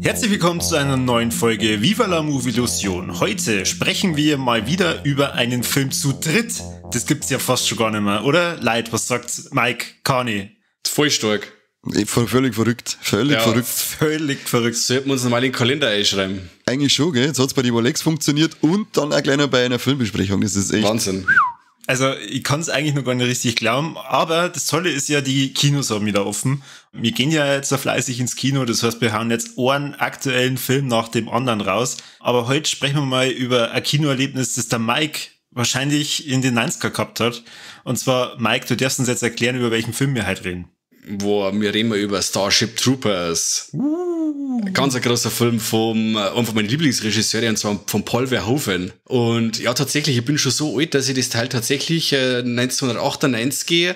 Herzlich willkommen zu einer neuen Folge Viva la Movilusion. Heute sprechen wir mal wieder über einen Film zu dritt. Das gibt's ja fast schon gar nicht mehr, oder? Leid, was sagt Mike Carney? Voll stark. Völlig verrückt. Völlig verrückt. Völlig verrückt. Sollten wir uns nochmal den Kalender einschreiben. Eigentlich schon, gell? Jetzt hat's bei den Rolex funktioniert und dann auch gleich noch bei einer Filmbesprechung. Das ist echt Wahnsinn. Also ich kann's eigentlich noch gar nicht richtig glauben, aber das Tolle ist ja, die Kinos haben wieder offen. Wir gehen ja jetzt so fleißig ins Kino, das heißt, wir hauen jetzt einen aktuellen Film nach dem anderen raus. Aber heute sprechen wir mal über ein Kinoerlebnis, das der Mike wahrscheinlich in den 90er gehabt hat. Und zwar, Mike, du darfst uns jetzt erklären, über welchen Film wir heute reden. Boah, wir reden mal über Starship Troopers. Ganz ein großer Film vom einem von meinen Lieblingsregisseuren, und zwar von Paul Verhoeven. Und ja, tatsächlich, ich bin schon so alt, dass ich das Teil tatsächlich 1998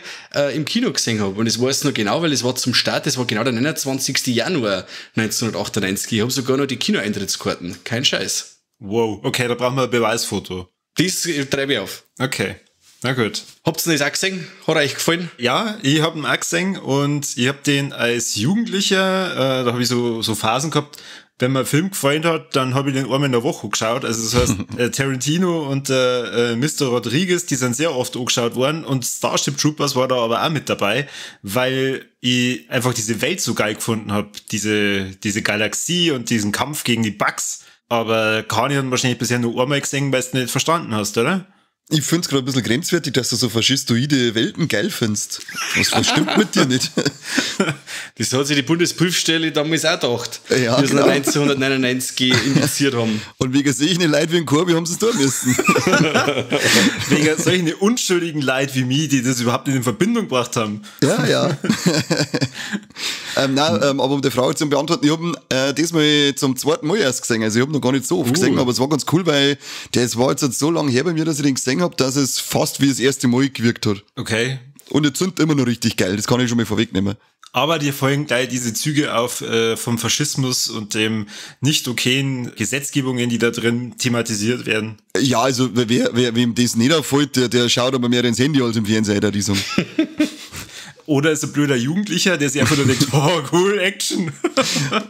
im Kino gesehen habe. Und das weiß ich noch genau, weil es war zum Start, das war genau der 29. Januar 1998. Ich habe sogar noch die Kinoeintrittskarten. Kein Scheiß. Wow, okay, da brauchen wir ein Beweisfoto. Das treibe ich auf. Okay. Na gut. Habt ihr das auch gesehen? Hat er euch gefallen? Ja, ich hab ihn auch gesehen und ich hab den als Jugendlicher, da hab ich so Phasen gehabt, wenn mir ein Film gefallen hat, dann hab ich den einmal in der Woche geschaut. Also das heißt, Tarantino und Mr. Rodriguez, die sind sehr oft angeschaut worden und Starship Troopers war da aber auch mit dabei, weil ich einfach diese Welt so geil gefunden hab, diese Galaxie und diesen Kampf gegen die Bugs. Aber Kani hat wahrscheinlich bisher nur einmal gesehen, weil du nicht verstanden hast, oder? Ich find's gerade ein bisschen grenzwertig, dass du so faschistoide Welten geil findest. Was stimmt mit dir nicht? Das hat sich die Bundesprüfstelle damals auch gedacht, ja, die es genau. 1999 indiziert haben. Und wegen solchen Leuten wie ein Korbi haben sie es tun müssen. Wegen solchen unschuldigen Leuten wie mich, die das überhaupt nicht in Verbindung gebracht haben. Ja, ja. Aber um die Frage zu beantworten, ich hab ihn diesmal zum zweiten Mal erst gesehen. Also ich hab noch gar nicht so oft gesehen, aber es war ganz cool, weil das war jetzt so lange her bei mir, dass ich den gesehen habe, dass es fast wie das erste Mal gewirkt hat. Okay. Und jetzt sind immer noch richtig geil, das kann ich schon mal vorwegnehmen. Aber dir folgen gleich diese Züge auf vom Faschismus und dem nicht okayen Gesetzgebungen, die da drin thematisiert werden. Ja, also wem das nicht auffällt, der schaut aber mehr ins Handy als im Fernseher, die sagen. Oder ist ein blöder Jugendlicher, der sich einfach nur denkt, oh, cool, Action.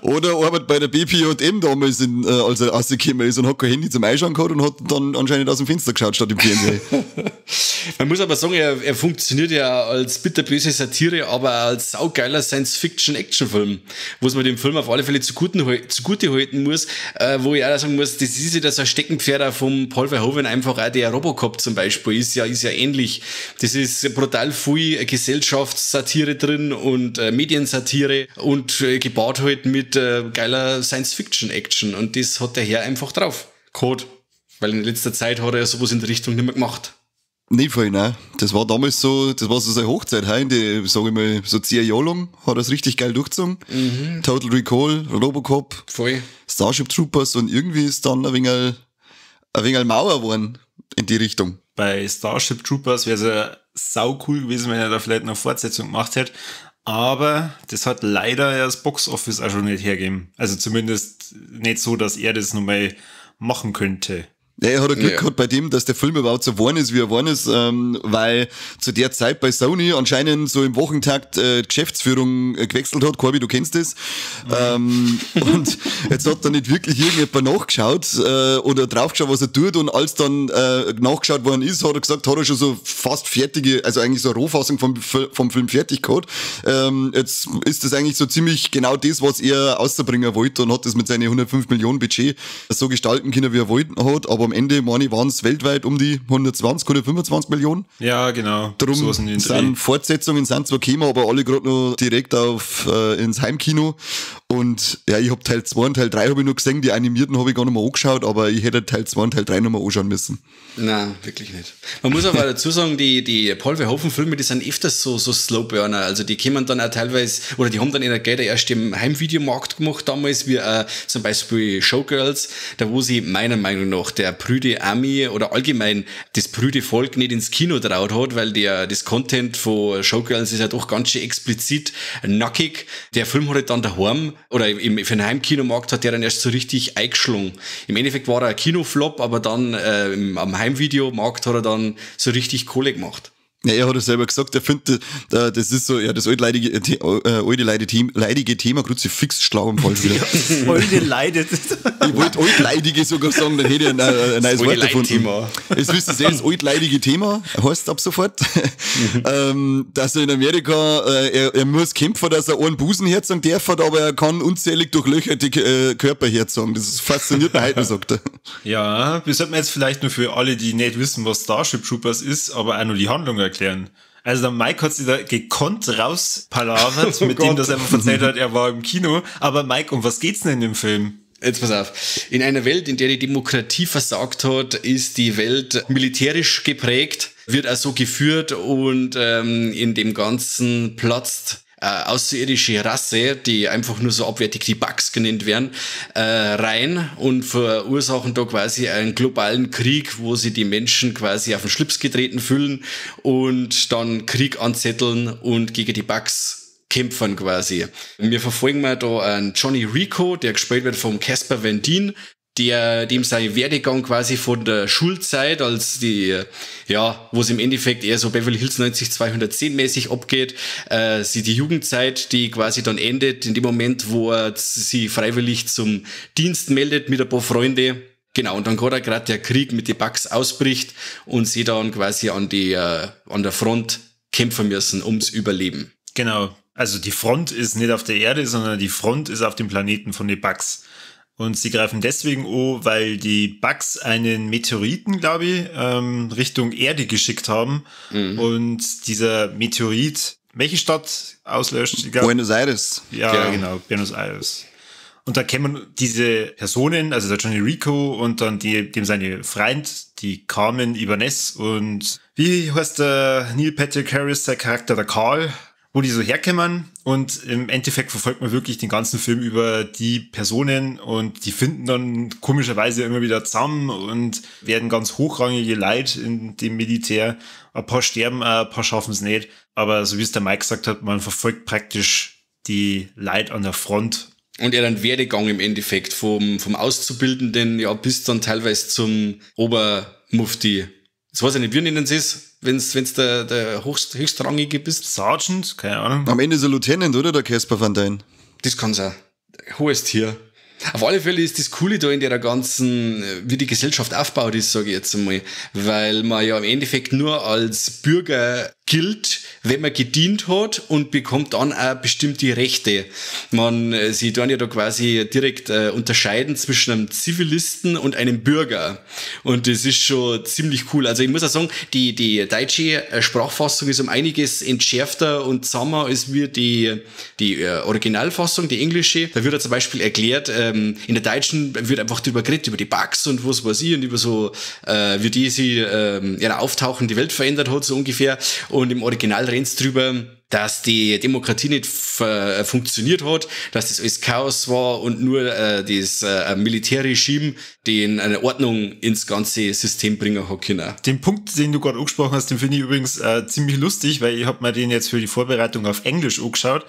Oder arbeitet bei der BP&M damals, als er rausgekommen ist und hat kein Handy zum Einschauen gehabt und hat dann anscheinend aus dem Fenster geschaut statt im Fernseher. Man muss aber sagen, er funktioniert ja als bitterböse Satire, aber als saugeiler Science-Fiction-Action-Film, wo man dem Film auf alle Fälle zugute halten muss, wo ich auch sagen muss, das ist ja so ein Steckenpferd vom Paul Verhoeven, einfach auch der Robocop zum Beispiel, ist ja ähnlich. Das ist brutal viel Gesellschaftssatire drin und Mediensatire und gebaut halt mit geiler Science-Fiction-Action, und das hat der Herr einfach drauf. Code. Weil in letzter Zeit hat er ja sowas in der Richtung nicht mehr gemacht. Nicht voll, nein. Das war damals so, das war so seine Hochzeit, he? In die, sag ich mal, so 10 Jahre lang hat er es richtig geil durchgezogen. Mhm. Total Recall, Robocop, voll. Starship Troopers, und irgendwie ist dann ein wenig Mauer geworden in die Richtung. Bei Starship Troopers wäre es ja sau cool gewesen, wenn er da vielleicht eine Fortsetzung gemacht hätte. Aber das hat leider ja das Box Office auch schon nicht hergegeben. Also zumindest nicht so, dass er das nochmal machen könnte. Ja, er hat ein Glück gehabt bei dem, dass der Film überhaupt so geworden ist, wie er geworden ist, weil zu der Zeit bei Sony anscheinend so im Wochentakt Geschäftsführung gewechselt hat. Corby, du kennst das. Mhm. Und jetzt hat da nicht wirklich irgendjemand nachgeschaut oder draufgeschaut, was er tut. Und als dann nachgeschaut worden ist, hat er gesagt, hat er schon so fast fertige, also eigentlich so eine Rohfassung vom Film fertig gehabt. Jetzt ist das eigentlich so ziemlich genau das, was er auszubringen wollte, und hat das mit seinen 105 Millionen Budget so gestalten können, wie er wollte hat. Aber am Ende, meine ich, waren es weltweit um die 120, 125 Millionen. Ja, genau. Darum so sind Fortsetzungen sind zwar gekommen, aber alle gerade noch direkt auf ins Heimkino. Und ja, ich hab Teil 2 und Teil 3 habe ich noch gesehen, die animierten habe ich gar nicht mehr angeschaut, aber ich hätte Teil 2 und Teil 3 noch mal anschauen müssen. Nein, wirklich nicht. Man muss aber dazu sagen, die Paul Verhoeven-Filme, die sind öfters so Slowburner, also die kommen dann auch teilweise, oder die haben dann in der Gelder erst im Heimvideomarkt gemacht damals, wie zum Beispiel Showgirls, da wo sie meiner Meinung nach der prüde Ami oder allgemein das prüde Volk nicht ins Kino traut hat, weil das Content von Showgirls ist ja doch ganz schön explizit nackig. Der Film hat halt dann daheim, oder für den Heimkinomarkt hat der dann erst so richtig eingeschlagen. Im Endeffekt war er ein Kinoflop, aber dann am Heimvideomarkt hat er dann so richtig Kohle gemacht. Ja, er hat es selber gesagt, er findet, das ist so, ja, das altleidige Thema, Kruzifix, Schlaganfall wieder. Ja, alte Leide. Ich wollte altleidige sogar sagen, dann hätte ich ein neues Wort erfunden. Es wisst ihr, das altleidige Thema heißt ab sofort, dass er in Amerika, er muss kämpfen, dass er einen Busen herzogen darf, aber er kann unzählig durchlöcherte Körper herzogen. Das fasziniert mich heute, sagt er. Ja, wir sollten jetzt vielleicht nur für alle, die nicht wissen, was Starship Troopers ist, aber auch nur die Handlung erklären. Also der Mike hat sich da gekonnt rauspalavert, mit dem, dass er einfach erzählt hat, er war im Kino. Aber Mike, um was geht's denn in dem Film? Jetzt pass auf. In einer Welt, in der die Demokratie versagt hat, ist die Welt militärisch geprägt, wird auch so geführt und in dem Ganzen platzt außerirdische Rasse, die einfach nur so abwertig die Bugs genannt werden, rein und verursachen da quasi einen globalen Krieg, wo sie die Menschen quasi auf den Schlips getreten fühlen und dann Krieg anzetteln und gegen die Bugs kämpfen quasi. Wir verfolgen mal da einen Johnny Rico, der gespielt wird vom Casper Van Dien, dem sein Werdegang quasi von der Schulzeit, als die, ja, wo es im Endeffekt eher so Beverly Hills 90210 mäßig abgeht, sie die Jugendzeit, die quasi dann endet in dem Moment, wo er sie freiwillig zum Dienst meldet mit ein paar Freunde. Genau, und dann gerade der Krieg mit den Bugs ausbricht und sie dann quasi an der Front kämpfen müssen ums Überleben. Genau, also die Front ist nicht auf der Erde, sondern die Front ist auf dem Planeten von den Bugs. Und sie greifen deswegen an, weil die Bugs einen Meteoriten, glaube ich, Richtung Erde geschickt haben. Mhm. Und dieser Meteorit, welche Stadt auslöscht? Ich glaub, Buenos Aires. Ja, genau, Buenos Aires. Und da kämen diese Personen, also der Johnny Rico und dann dem seine Freund, die Carmen Ibanez und wie heißt der Neil Patrick Harris, der Charakter, der Carl, wo die so herkommen, und im Endeffekt verfolgt man wirklich den ganzen Film über die Personen und die finden dann komischerweise immer wieder zusammen und werden ganz hochrangige Leute in dem Militär. Ein paar sterben, ein paar schaffen es nicht. Aber so wie es der Mike gesagt hat, man verfolgt praktisch die Leute an der Front. Und er dann Werdegang im Endeffekt vom Auszubildenden, ja, bis dann teilweise zum Obermufti. Jetzt weiß ich nicht, wie nennen sie es, wenn's der höchstrangige bist. Sergeant? Keine Ahnung. Am Ende ist er Lieutenant, oder? Der Casper Van Dien. Das kann sein. Hohes Tier. Auf alle Fälle ist das Coole da in der ganzen, wie die Gesellschaft aufgebaut ist, sage ich jetzt einmal. Weil man ja im Endeffekt nur als Bürger gilt, wenn man gedient hat, und bekommt dann auch bestimmte Rechte. Sie tun ja da quasi direkt unterscheiden zwischen einem Zivilisten und einem Bürger. Und das ist schon ziemlich cool. Also ich muss auch sagen, die deutsche Sprachfassung ist um einiges entschärfter und zusammen als wir die Originalfassung, die englische. Da wird ja zum Beispiel erklärt, in der deutschen wird einfach drüber geredet, über die Bugs und was weiß ich und über so, wie die sie ihre Auftauchen die Welt verändert hat, so ungefähr. Und im Original rennt's drüber, dass die Demokratie nicht funktioniert hat, dass das alles Chaos war und nur das Militärregime den eine Ordnung ins ganze System bringen hat können. Den Punkt, den du gerade angesprochen hast, den finde ich übrigens ziemlich lustig, weil ich habe mir den jetzt für die Vorbereitung auf Englisch angeschaut.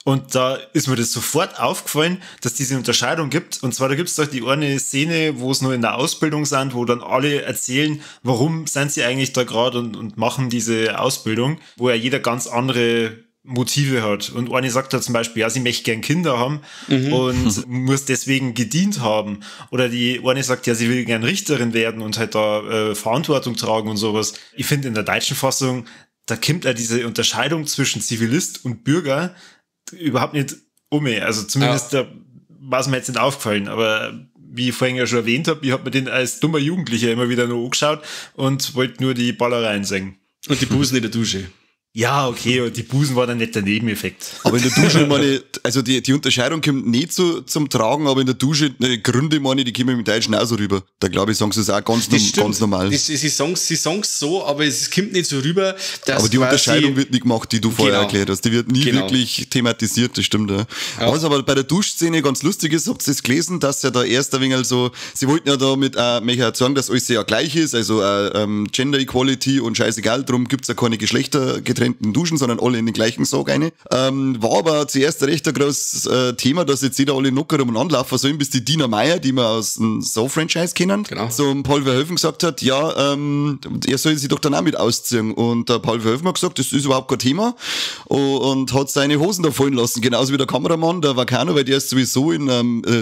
Und da ist mir das sofort aufgefallen, dass diese Unterscheidung gibt. Und zwar, da gibt's doch die eine Szene, wo es nur in der Ausbildung sind, wo dann alle erzählen, warum sind sie eigentlich da gerade und machen diese Ausbildung, wo ja jeder ganz andere Motive hat. Und eine sagt da zum Beispiel, ja, sie möchte gern Kinder haben und muss deswegen gedient haben. Oder die eine sagt, ja, sie will gern Richterin werden und halt da Verantwortung tragen und sowas. Ich finde, in der deutschen Fassung, da kommt ja diese Unterscheidung zwischen Zivilist und Bürger überhaupt nicht um. Also zumindest da war es mir jetzt nicht aufgefallen, aber wie ich vorhin ja schon erwähnt habe, ich habe mir den als dummer Jugendlicher immer wieder nur angeschaut und wollte nur die Ballereien sehen. Und die Busen in der Dusche. Ja, okay, und die Busen war dann nicht der Nebeneffekt. Aber in der Dusche, meine ich, also die Unterscheidung kommt nicht so zum Tragen, aber in der Dusche, ne, Gründe, meine ich, die kommen im Deutschen auch so rüber. Da glaube ich, sagen sie es auch ganz, ganz normal. Sie sagen's so, aber es kommt nicht so rüber, dass aber die Unterscheidung wird nicht gemacht, die du vorher erklärt hast. Die wird nie wirklich thematisiert, das stimmt, ja. Ja. Was aber bei der Duschszene ganz lustig ist, habt ihr das gelesen, dass ja da erst ein wenig also, sie wollten ja da mit, möchte auch sagen, dass alles ja gleich ist, also Gender Equality und scheißegal, drum gibt's ja keine geschlechtergetrennten Duschen, sondern alle in den gleichen Sack rein. War aber zuerst ein recht großes Thema, dass jetzt jeder alle locker umeinander laufen sollen, bis die Dina Meyer, die wir aus dem Saw-Franchise kennen, zum Paul Verhoeven gesagt hat, ja, er soll sich doch dann auch mit ausziehen. Und der Paul Verhoeven hat gesagt, das ist überhaupt kein Thema und hat seine Hosen da fallen lassen, genauso wie der Kameramann, der Vacano, weil der ist sowieso in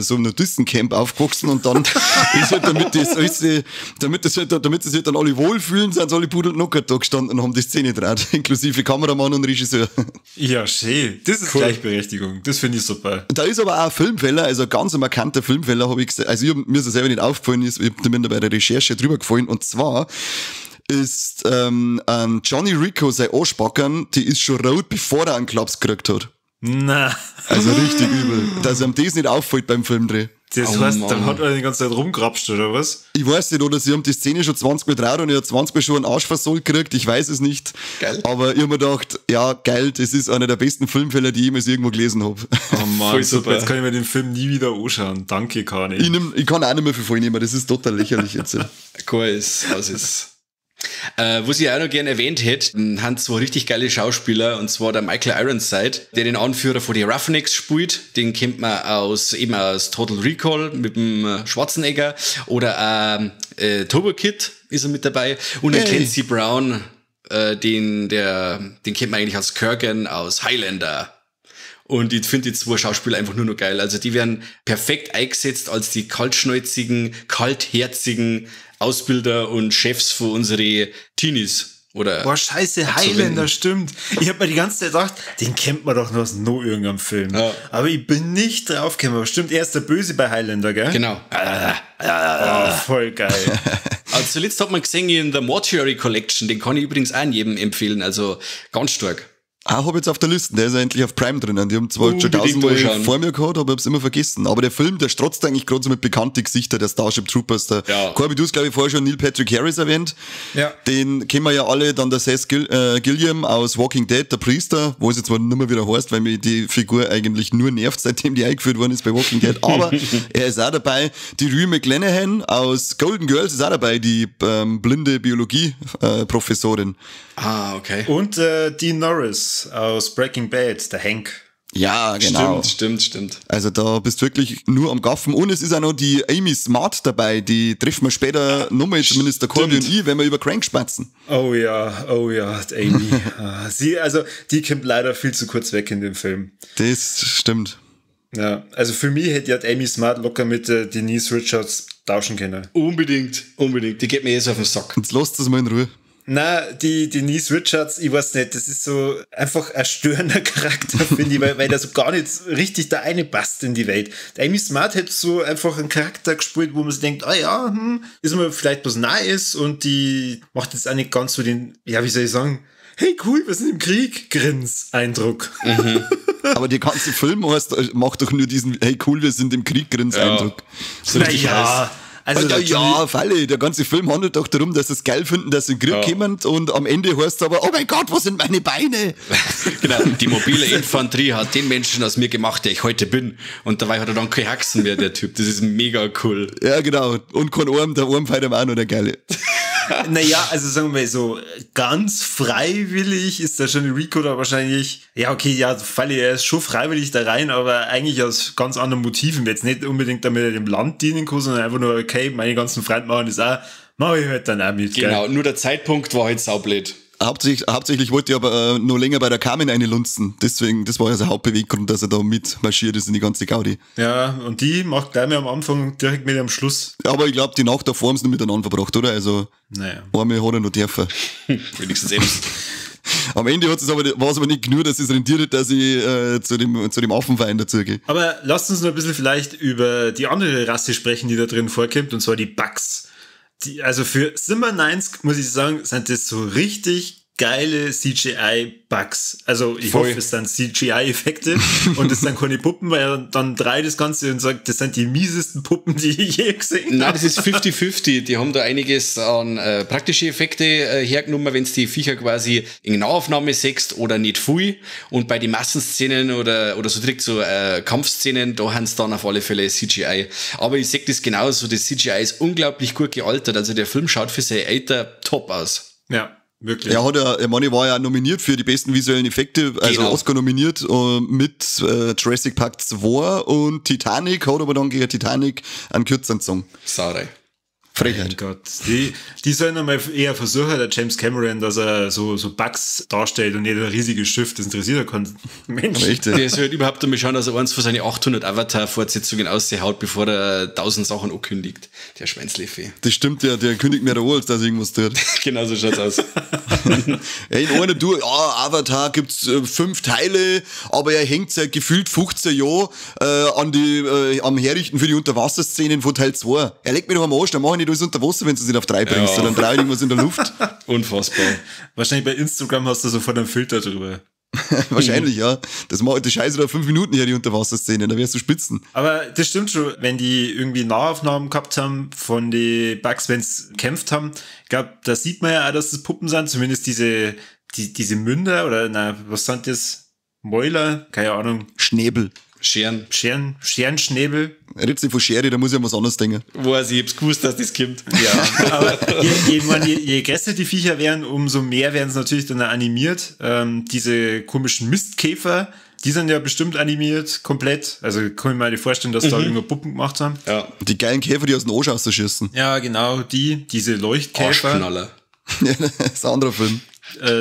so einem Nudistencamp aufgewachsen und dann ist halt, damit sich halt dann alle wohlfühlen, sind sie alle pudelnockert da gestanden und haben die Szene gedreht, inklusive Kameramann und Regisseur. Ja, schön. Das ist cool. Gleichberechtigung. Das finde ich super. Da ist aber auch ein Filmfehler, also ein ganz markanter Filmfehler, habe ich gesehen. Also mir ist es selber nicht aufgefallen, ich bin da bei der Recherche drüber gefallen, und zwar ist Johnny Rico, sein Arschbackern, die ist schon rot, bevor er einen Klaps gekriegt hat. Na. Also richtig übel. Dass ihm das nicht auffällt beim Filmdreh. Das heißt, dann hat er die ganze Zeit rumgrapscht, oder was? Ich weiß nicht, oder sie haben die Szene schon 20 Mal gedreht und er hat 20 Mal schon einen Arsch versohlt gekriegt, ich weiß es nicht. Geil. Aber ich hab mir gedacht, ja, geil, das ist einer der besten Filmfehler, die ich jemals irgendwo gelesen habe. Oh Mann, voll super. Jetzt kann ich mir den Film nie wieder anschauen. Danke, Kani. Ich kann auch nicht mehr viel voll nehmen, das ist total lächerlich jetzt. Cool, ist, ist. Was ich auch noch gerne erwähnt hätte, haben zwei richtig geile Schauspieler, und zwar der Michael Ironside, der den Anführer von den Roughnecks spielt, den kennt man aus Total Recall mit dem Schwarzenegger, oder Turbo Kid ist er mit dabei, und der Clancy Brown, den kennt man eigentlich als Kurgan aus Highlander. Und ich finde die zwei Schauspieler einfach nur noch geil. Also die werden perfekt eingesetzt als die kaltschnäuzigen, kaltherzigen Ausbilder und Chefs für unsere Teenies. Oder boah, scheiße, Highlander, stimmt. Ich habe mir die ganze Zeit gedacht, den kennt man doch noch aus no irgendeinem Film. Ja. Aber ich bin nicht drauf gekommen. Stimmt, er ist der Böse bei Highlander, gell? Genau. Oh, voll geil. Also zuletzt hat man gesehen in The Mortuary Collection, den kann ich übrigens auch jedem empfehlen. Also ganz stark. Ah, hab jetzt auf der Liste, der ist ja endlich auf Prime drinnen. Die haben zwar schon tausendmal vor mir gehabt, aber ich hab's immer vergessen. Aber der Film, der strotzt eigentlich gerade so mit bekannten Gesichtern, der Starship Troopers. Der Corby, du hast, glaube ich, vorher schon Neil Patrick Harris erwähnt. Ja. Den kennen wir ja alle, dann der Seth Gilliam aus Walking Dead, der Priester, wo es jetzt zwar nicht mehr wieder heißt, weil mir die Figur eigentlich nur nervt, seitdem die eingeführt worden ist bei Walking Dead. Aber er ist auch dabei. Die Rue McClanahan aus Golden Girls ist auch dabei, die blinde Biologie-Professorin. Ah, okay. Und Dean Norris aus Breaking Bad, der Hank. Ja, genau. Stimmt. Also da bist du wirklich nur am Gaffen. Und es ist auch noch die Amy Smart dabei, die treffen wir später nochmal, zumindest der Corby und ich, wenn wir über Crank schwatzen. Oh ja, Amy. Sie, also die kommt leider viel zu kurz weg in dem Film. Das stimmt. Ja, also für mich hätte ja Amy Smart locker mit Denise Richards tauschen können. Unbedingt. Die geht mir eh so auf den Sack. Jetzt lasst das mal in Ruhe. Na, die Denise Richards, ich weiß nicht, das ist so einfach ein störender Charakter, finde ich, weil der so gar nicht richtig da reinpasst in die Welt. Die Amy Smart hat so einfach einen Charakter gespielt, wo man sich denkt, ah ja, ist mir vielleicht was Neues, und die macht jetzt auch nicht ganz so den, ja, wie soll ich sagen, hey cool, wir sind im Krieg, Grins-Eindruck. Mhm. Aber der ganze Film macht doch nur diesen, hey cool, wir sind im Krieg, Grins-Eindruck. Ja. So richtig heiß. Also ja, Falle, der ganze Film handelt doch darum, dass sie es geil finden, dass sie in den Krieg kommen, und am Ende heißt es aber, oh mein Gott, wo sind meine Beine? Genau, die mobile Infanterie hat den Menschen aus mir gemacht, der ich heute bin. Und dabei hat er dann keine Haxen mehr, der Typ. Das ist mega cool. Ja, genau. Und kein Arm, der Arm fällt ihm auch noch, der Geile. Naja, also sagen wir mal so, ganz freiwillig ist der Johnny Rico da wahrscheinlich, ja okay, ja, Falle, er ist schon freiwillig da rein, aber eigentlich aus ganz anderen Motiven. Jetzt nicht unbedingt, damit er dem Land dienen kann, sondern einfach nur, okay, meine ganzen Freunde machen das auch, mach ich halt dann auch mit. Genau, gell? Nur der Zeitpunkt war halt saublöd. Hauptsächlich wollte ich aber noch länger bei der Carmen eine lunzen. Deswegen, das war ja sein Hauptbeweggrund, dass er da mitmarschiert ist in die ganze Gaudi. Ja, und die macht gleich mal am Anfang direkt mit am Schluss. Aber ich glaube, die Nacht davor haben sie noch miteinander verbracht, oder? Also, naja. Einmal hat er noch dürfen. Wenigstens selbst. Am Ende war es aber nicht genug, dass es rentiert hat, dass ich zu dem Affenverein dazugehe. Aber lasst uns noch ein bisschen vielleicht über die andere Rasse sprechen, die da drin vorkommt, und zwar die Bugs. Die, also für 97, muss ich sagen, sind das so richtig geile CGI-Bugs. Also ich hoffe, es sind CGI-Effekte und es sind keine Puppen, weil er dann dreht das Ganze und sagt, das sind die miesesten Puppen, die ich je gesehen habe. Nein, das ist 50-50. Die haben da einiges an praktische Effekte hergenommen, wenn du die Viecher quasi in Nahaufnahme siehst oder nicht viel. Und bei den Massenszenen oder so direkt so Kampfszenen, da haben sie dann auf alle Fälle CGI. Aber ich seh das genauso, das CGI ist unglaublich gut gealtert. Also der Film schaut für sein Alter top aus. Ja. Wirklich. Er hat ja, ich meine, war ja nominiert für die besten visuellen Effekte, also Genau. Oscar nominiert mit Jurassic Park 2 und Titanic, hat aber dann gegen Titanic einen kürzeren Song. Sauerei. Frechheit. Mein Gott. Die sollen einmal eher versuchen, der James Cameron, dass er so Bugs darstellt und nicht ein riesiges Schiff, das interessiert ja keinen Mensch. Echt, ja. Der soll halt überhaupt einmal schauen, dass er eins von seinen 800 Avatar-Fortsetzungen aushaut, bevor er 1000 Sachen ankündigt. Der Schweinsleffe. Das stimmt ja, der kündigt mir da an, als dass irgendwas tut. Genau so schaut's aus. Ey, in einer du, ja, Avatar gibt's 5 Teile, aber er hängt seit gefühlt 15 Jahren an die, am Herrichten für die Unterwasserszenen von Teil 2. Er legt mich doch am Arsch, dann mach ich nicht alles unter Wasser, wenn du es nicht auf 3 bringst, Ja. sondern 3 irgendwas in der Luft. Unfassbar. Wahrscheinlich bei Instagram hast du sofort einen Filter drüber. Wahrscheinlich, ja. Das macht die Scheiße da 5 Minuten her, die Unterwasserszene, da wärst du spitzen. Aber das stimmt schon, wenn die irgendwie Nahaufnahmen gehabt haben von den Bugs, wenn's gekämpft haben, ich glaub, da sieht man ja auch, dass das Puppen sind, zumindest diese Münder oder, na, was sind das? Mäuler? Keine Ahnung. Schnäbel. Scheren. Scherenschnäbel. Redst du von Schere, da muss ich an was anderes denken. Weiß ich, hab's gewusst, dass das kommt. Ja, aber je größer die Viecher werden, umso mehr werden sie natürlich dann animiert. Diese komischen Mistkäfer, die sind ja bestimmt animiert, komplett. Also kann ich mir nicht vorstellen, dass da irgendwo Puppen gemacht haben. Ja. Die geilen Käfer, die aus dem Arsch rausschießen. Ja, genau, diese Leuchtkäfer. Arschknaller. Ja, das ist ein anderer Film.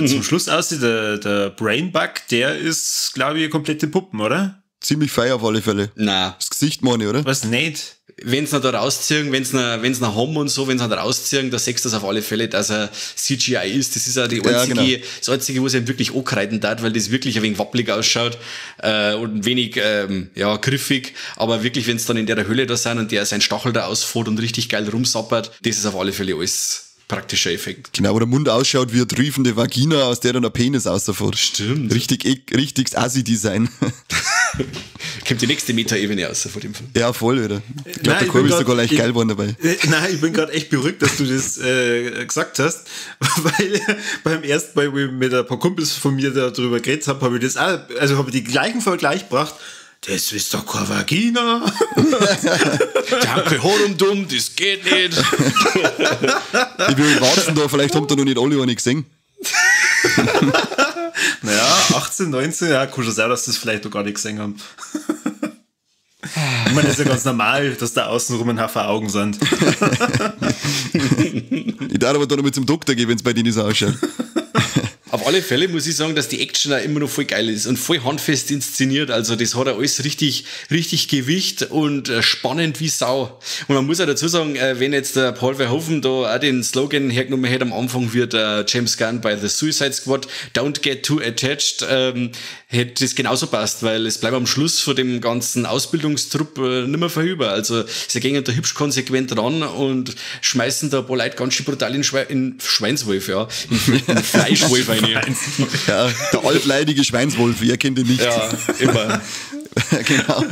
Zum Schluss aussieht, der Brainbug, der ist, glaube ich, komplette Puppen, oder? Ziemlich feier auf alle Fälle. Nein. Das Gesicht meine ich, oder? Was nicht? Wenn's noch da rausziehen, wenn's noch haben und so, wenn's noch da rausziehen, da siehst du das auf alle Fälle, dass er CGI ist. Das ist auch die Ja, einzige, genau. das einzige, wo es ihm wirklich ankreiden darf, weil das wirklich ein wenig wappelig ausschaut, und ein wenig, ja, griffig. Aber wirklich, wenn's dann in der Höhle da sind und der seinen Stachel da ausfährt und richtig geil rumsappert, das ist auf alle Fälle alles praktischer Effekt. Genau, wo der Mund ausschaut wie eine triefende Vagina, aus der dann ein Penis rausfährt. Stimmt. Richtig, richtiges Assi-Design. Kommt die nächste Meta-Ebene raus vor dem Film. Ja, voll, oder? Ich glaub, Nein, der ich Korbi bin ist grad- sogar leicht ich- geil geworden dabei. Nein, ich bin grad echt beruhigt, dass du das gesagt hast, weil beim ersten Mal, wo ich mit ein paar Kumpels von mir darüber geredet habe, habe ich das auch, also habe ich die gleichen Vergleich gebracht. Das ist doch keine Vagina. Die haben kein Haar um dumm, das geht nicht. Ich will warten da, vielleicht haben da noch nicht alle eine gesehen. Naja, 18, 19, ja, kann schon sein, dass das vielleicht noch gar nicht gesehen haben. Ich meine, das ist ja ganz normal, dass da außenrum ein Haufen Augen sind. Ich darf aber da noch mit zum Doktor gehen, wenn's bei denen so ausschaut. Auf alle Fälle muss ich sagen, dass die Action auch immer noch voll geil ist und voll handfest inszeniert. Also das hat auch alles richtig, richtig Gewicht und spannend wie Sau. Und man muss auch dazu sagen, wenn jetzt der Paul Verhoeven da auch den Slogan hergenommen hätte, am Anfang wird James Gunn bei The Suicide Squad, Don't get too attached, hätte das genauso passt, weil es bleibt am Schluss von dem ganzen Ausbildungstrupp nimmer vorüber. Also sie gehen da hübsch konsequent ran und schmeißen da ein paar Leute ganz schön brutal in Schweinswolf, ja, in Fleischwolf rein. Ja, der altleidige Schweinswolf, wer kennt ihn nicht? Ja, immer. Genau.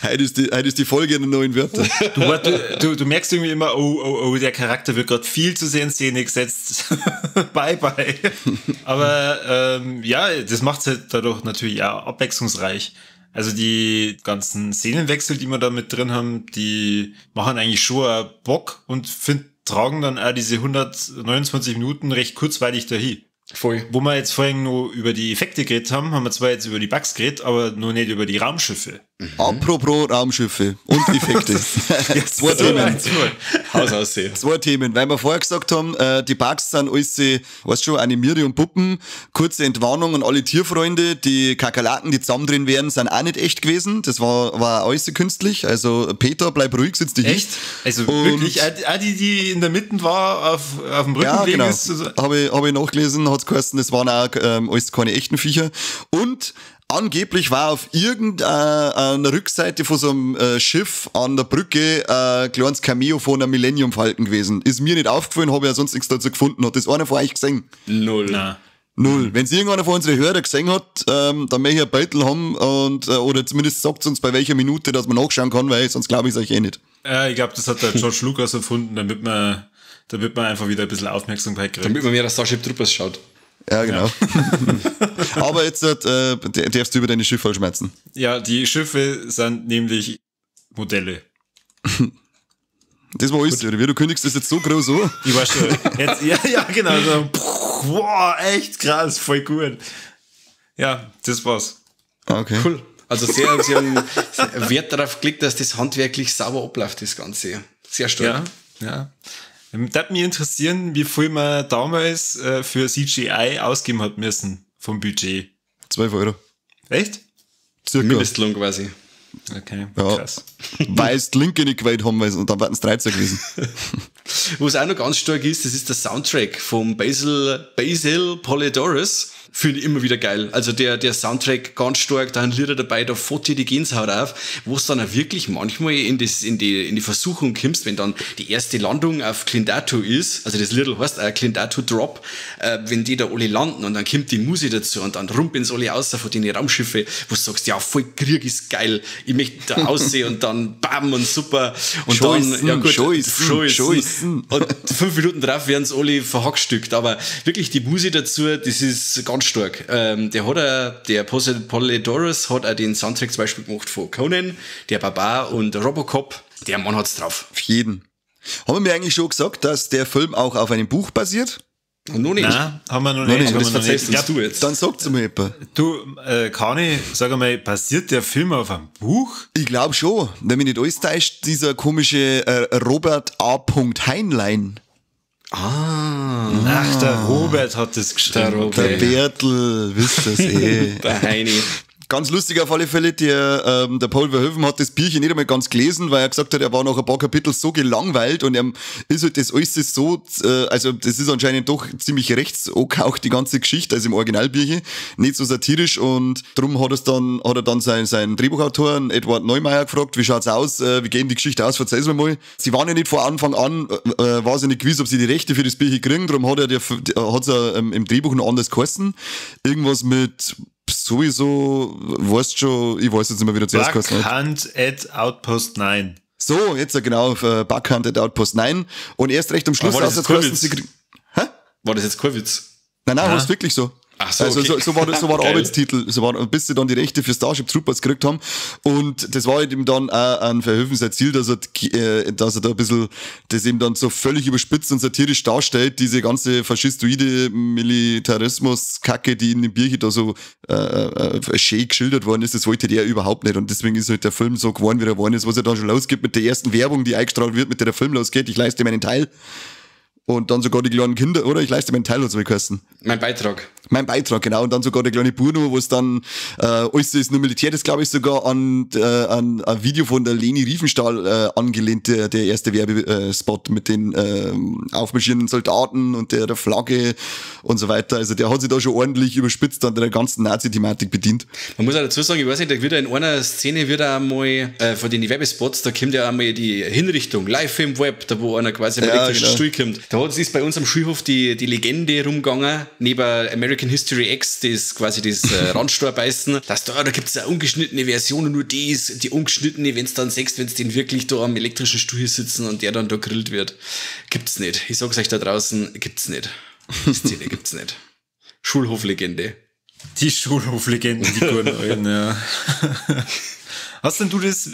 Heute ist die Folge der neuen Wörter. Du merkst irgendwie immer, oh, der Charakter wird gerade viel zu sehr in Szene gesetzt. Bye, bye. Aber ja, das macht's halt dadurch natürlich auch abwechslungsreich. Also die ganzen Szenenwechsel, die wir da mit drin haben, die machen eigentlich schon auch Bock und tragen dann auch diese 129 Minuten recht kurzweilig dahin. Voll. Wo wir jetzt vorhin nur über die Effekte geredet haben, haben wir zwar jetzt über die Bugs geredet, aber noch nicht über die Raumschiffe. Apropos Raumschiffe und Effekte. Zwei Themen. Haus aussehen. Zwei Themen, weil wir vorher gesagt haben, die Bugs sind alles, weißt schon, animierte und Puppen. Kurze Entwarnung an alle Tierfreunde, die Kakerlaken, die zusammen drin wären, sind auch nicht echt gewesen. Das war alles künstlich. Also Peter, bleib ruhig, sitz dich Echt? Also und wirklich, auch die in der Mitte war, auf dem Rücken ja, gelegen genau. ist. Also Habe ich nachgelesen, hat's geheißen, das waren auch alles keine echten Viecher. Und angeblich war auf irgendeiner Rückseite von so einem Schiff an der Brücke ein kleines Cameo von einem Millennium Falcon gewesen. Ist mir nicht aufgefallen, habe ich ja sonst nichts dazu gefunden. Hat das einer von euch gesehen? Null. Na. Null. Wenn es irgendeiner von unseren Hörer gesehen hat, dann möchte ich ein Beutel haben und, oder zumindest sagt uns bei welcher Minute, dass man nachschauen kann, weil sonst glaube ich es euch eh nicht. Ja, ich glaube, das hat der George Lucas erfunden, damit man einfach wieder ein bisschen Aufmerksamkeit kriegt. Damit man mehr Starship Troopers schaut. Ja, genau. Ja. Aber jetzt darfst du über deine Schiffe schmerzen. Ja, die Schiffe sind nämlich Modelle. Das war alles, oder wie? Du kündigst das jetzt so groß an. Ich war schon. Jetzt, ja, genau. So, boah, echt krass, voll gut. Ja, das war's. Okay. Cool. Also sie haben Wert darauf gelegt, dass das handwerklich sauber abläuft, das Ganze. Sehr stark. Ja, ja. Das würde mich interessieren, wie viel man damals für CGI ausgeben hat müssen vom Budget. 12 Euro. Echt? Circa. Mindestlohn quasi. Okay, ja, krass. Weil es die Linke nicht gewählt haben, und dann wären es 13 gewesen. Was auch noch ganz stark ist, das ist der Soundtrack vom Basil Poledouris. Finde ich immer wieder geil. Also der Soundtrack ganz stark, da sind Lieder dabei, da fährt dir die Gänsehaut auf, wo es dann auch wirklich manchmal in die Versuchung kommst, wenn dann die erste Landung auf Klendathu ist, also das Liedl heißt auch Klendathu Drop, wenn die da alle landen und dann kommt die Musik dazu und dann rumpeln sie alle aus von den Raumschiffe, wo du sagst, ja, voll Krieg ist geil, ich möchte da aussehen und dann bam und super und Scheißen, dann, ja gut, Scheißen. Und 5 Minuten drauf werden sie alle verhackstückt, aber wirklich die Musik dazu, das ist ganz stark. Der Poledouris hat auch den Soundtrack zum Beispiel gemacht von Conan, der Barbar und Robocop. Der Mann hat's drauf. Auf jeden. Haben wir mir eigentlich schon gesagt, dass der Film auch auf einem Buch basiert? Noch nicht. Nein, haben wir noch nicht. Aber das verzeihst uns du jetzt. Dann sagt's mir jemand. Du, Kani, sag einmal, basiert der Film auf einem Buch? Ich glaube schon. Wenn mich nicht alles täuscht, dieser komische Robert A. Heinlein. Ah. Ach, der Robert hat das geschrieben. Der Robert. Der Bertel, wisst das eh. Der Heini. Ganz lustig auf alle Fälle, der Paul Verhoeven hat das Bierchen nicht einmal ganz gelesen, weil er gesagt hat, er war nach ein paar Kapitel so gelangweilt und er ist halt das alles so, also das ist anscheinend doch ziemlich rechts angehaucht, die ganze Geschichte, also im Originalbierchen, nicht so satirisch und drum hat er dann seinen Drehbuchautor, Edward Neumeier, gefragt, wie schaut's aus, wie geht die Geschichte aus, verzeih's mir mal. Sie waren ja nicht vor Anfang an, war sie nicht gewiss, ob sie die Rechte für das Bierchen kriegen, drum hat er im Drehbuch noch anders geheißen. Irgendwas mit sowieso, weißt schon, ich weiß jetzt nicht mehr, wie der zuerst geheißen hat. Bug Hunt at Outpost 9. So, jetzt genau, Bug Hunt at Outpost 9. Und erst recht am Schluss war das jetzt jetzt Hä? War das jetzt kein Witz? Nein, nein, war es wirklich so. Ach so, also okay. so war der Arbeitstitel, so war, bis sie dann die Rechte für Starship Troopers gekriegt haben. Und das war halt eben dann auch an Verhoeven sein Ziel, dass er da ein bisschen das eben dann so völlig überspitzt und satirisch darstellt, diese ganze faschistoide Militarismus-Kacke, die in dem Bierchen da so schön geschildert worden ist, das wollte der überhaupt nicht. Und deswegen ist halt der Film so geworden, wie er geworden ist, was er dann schon losgeht mit der ersten Werbung, die eingestrahlt wird, mit der der Film losgeht. Ich leiste meinen Teil. Und dann sogar die kleinen Kinder, oder? Ich leiste meinen Teil, hat's mir geheißen. Mein Beitrag. Mein Beitrag, genau. Und dann sogar der kleine Bruno, wo es dann, alles ist nur Militär, das glaube ich sogar an ein Video von der Leni Riefenstahl angelehnt, der erste Werbespot mit den aufmarschierenden Soldaten und der Flagge und so weiter. Also der hat sich da schon ordentlich überspitzt an der ganzen Nazi-Thematik bedient. Man muss auch dazu sagen, ich weiß nicht, da wird ja in einer Szene wird auch einmal, von den Werbespots, da kommt ja einmal die Hinrichtung, live im Web, da wo einer quasi am elektrischen Stuhl kommt. Da ist bei uns am Schulhof die Legende rumgegangen, neben American History X, das quasi das Randstorrbeißen, dass da gibt es eine ungeschnittene Version und nur die ist die ungeschnittene, wenn es dann siehst, wenn es den wirklich da am elektrischen Stuhl sitzen und der dann da grillt wird. Gibt's nicht. Ich sag's euch da draußen, gibt's nicht. Die Szene gibt's nicht. Schulhoflegende. Die Schulhoflegenden, die guten alten, ja. Hast denn du das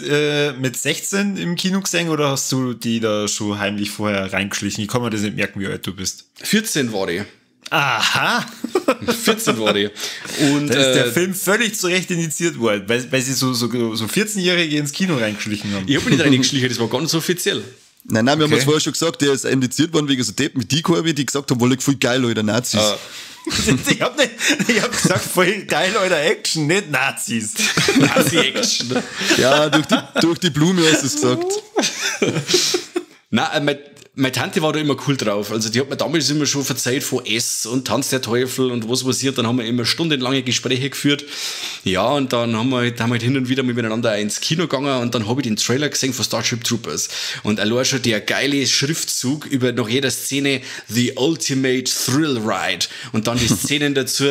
mit 16 im Kino gesehen oder hast du die da schon heimlich vorher reingeschlichen? Ich kann mir das nicht merken, wie alt du bist. 14 war ich. Aha! 14 war ich. Und, da ist der Film völlig zu Recht indiziert worden, weil sie so 14-Jährige ins Kino reingeschlichen haben. Ich hab mich nicht reingeschlichen, das war ganz offiziell. Nein, wir haben es vorher schon gesagt, der ist indiziert worden wegen so Deppen wie die Corby, die gesagt haben, wolle voll geil, Alter, Nazis. Ah. Ich hab gesagt, voll geil, Alter, Action, nicht Nazis. Nazi-Action. Ja, durch die Blume hast du es gesagt. Nein, Meine Tante war da immer cool drauf. Also die hat mir damals immer schon verzeiht von S und Tanz der Teufel und was passiert. Dann haben wir immer stundenlange Gespräche geführt. Ja, und dann haben wir halt hin und wieder miteinander ins Kino gegangen und dann habe ich den Trailer gesehen von Starship Troopers. Und allein schon der geile Schriftzug über noch jeder Szene The Ultimate Thrill Ride. Und dann die Szenen dazu